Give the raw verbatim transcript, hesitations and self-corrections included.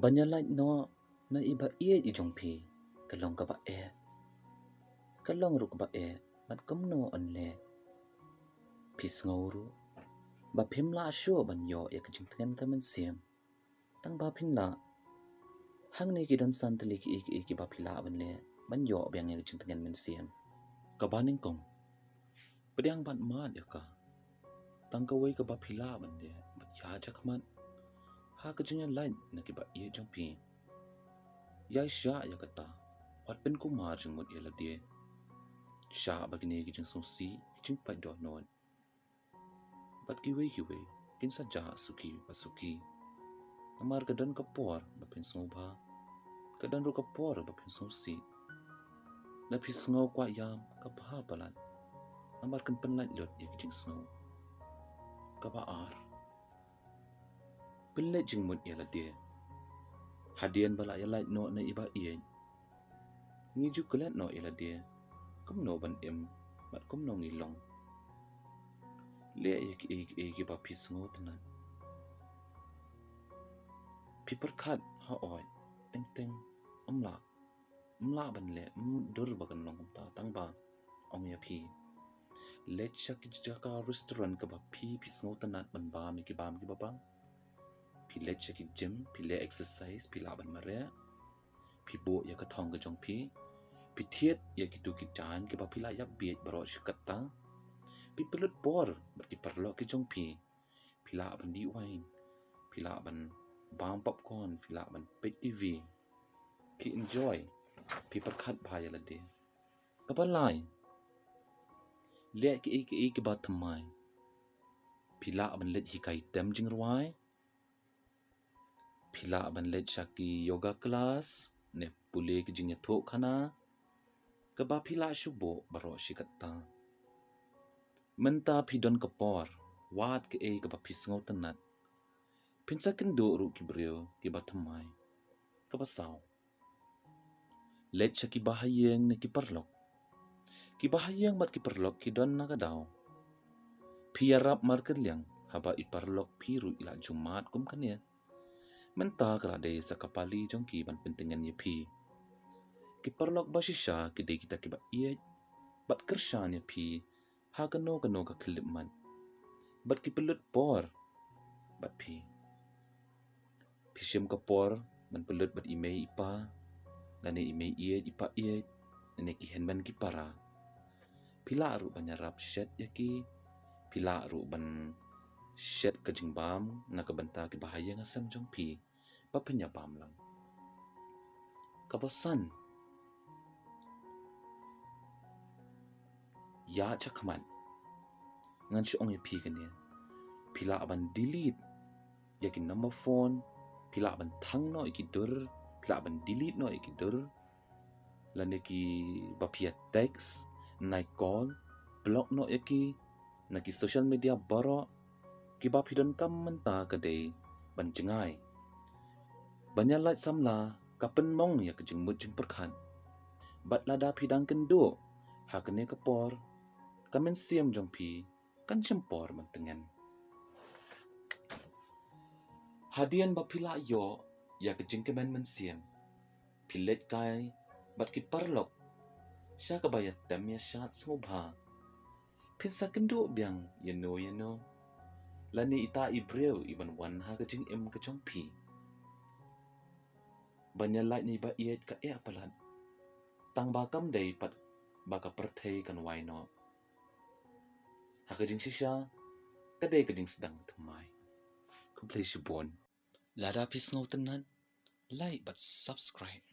Ban ïa lait noh na i ba ïeit i jong phi ka long kaba eh. Ka long ruh kaba eh bad kumno yn leh. Phi sngew ruh ba phim lah shuh ban ïoh ïa ka jingtngen ka mynsiem. Tang ba phin lah. Hangne ki don san tylli ki ei ki ei kiba phi lah ban leh ban ïoh biang ïa ka jingtngen mynsiem. Kaba nyngkong, pdiang bad mad ïa ka. Tang kawei kaba phi lah ban leh bad ïa shakhmat ha ka jingïalait na ki ba ïeit jong phi. Ïa shah ïa kata, wat pynkulmar jingmut ïa lade. Shah ba kine ki jingsngewsih, ki jingpait dohnud bad kiwei kiwei kin sa jah suki ba suki. Namar ka don ka por ba phin sngewbha, ka don ruh ka por ba phin sngewsih. Lada phi sngew kwah ïam, ka bha palat. Namar kan pynlait lut ïa ki jingsngew. Kaba ar, pynleit jingmut ïa lade. Hadien ba la ïa lait noh na i ba ïeit, ngi ju klet noh ïa lade kumno ban im bad kumno ngi long. Leh ïa ki ei ki ei kiba phi sngewtynnat. Phi pyrkhat ha oi, teng teng ym lah, ym lah ban leh, ym dur ba kan long kumta. Tang ba ong ïa phi, leit sha ki jaka restaurant kaba phi phi sngewtynnat ban bam ïa ki bam kiba bang. Phi leit sha ki gym, phi leh exercise, phi lah ban mareh. Phi buh ïa ka thong ka jong phi. Phi thied ïa kitu ki jaiñ kiba phi lah ïa bieit baroh shi katta. Phi pynlut por bad ki paralok ki jong phi. Phi lah ban dih wine, phi lah ban bam popcorn, phi lah ban peit T V. Ki enjoy, phi pyrkhat bha ïa lade. Kaba lai, leh ki ei ki ei kiba thymmai. Phi lah ban leit hikai tem jingrwai. Phi lah ban leit sha ki yoga class ne pule ki jingïathuh khana. Kaba phi lah shu buh baroh shi katta. Mynta phi don ka por, wad kaei kaba phi sngewtynnat. Phin sa kynduh ruh ki briew kiba thymmai. Kaba saw, leit sha ki bahaïing ne ki paralok. Ki bahaïing bad ki paralok ki don na ka daw. Phi ïarap markylliang haba i paralok phi ruh i la ju mad kum kane. Mynta ka la dei sa ka pali jong ki ban pyntngen ïa phi. Ki paralok ba shisha ki dei kita kiba ïeit bad kyrshan ïa phi ha kano kano ka khyllipmat. Bad ki pynlut por bad phi. Phi shim ka por ban pynlut bad i mei i pa, lane i mei ïeit i pa ïeit, lane ki hynmen ki para. Phi lah ruh ban ïarap shet ïa ki. Phi lah ruh ban shet ka jingbam na ka bynta ki bahaïing hasem jong phi ba phin ïa bam lang. Kaba san, ïa shakhmat, ngan shu ong ïa phi kane. Phi lah ban delete ïa ki number phone, phi lah ban thang noh ïa ki dur, phi lah ban delete noh ïa ki dur, lane kiba phi ïa text, nai call, block noh ïa ki na ki social media baroh. Kiba phi donkam mynta ka dei ban jngai, ban ïa lait samla, ka pynmong ïa ka jingmut jingpyrkhat. Bad lada phi dang kynduh ha kane ka por, ka mynsiem jong phi kan shim por ban tngen. Hadien ba phi la ïoh ïa ka jingkmen mynsiem, phi leit kai bad ki paralok sha kaba ïa tem ïa shad sngewbha. Phin sa kynduh biang ïa no ïa no, lane ita i briew i ban wan ha ka jingim ka jong phi. Ban ïa lait na i ba ïeit ka eh palat. Tang ba kam dei pat ba ka pyrthei kan wai noh. Ha ka jingshisha ka dei ka jingsdang thymmai. Khublei shibun. Lada phi sngewtynnat, like bad subscribe.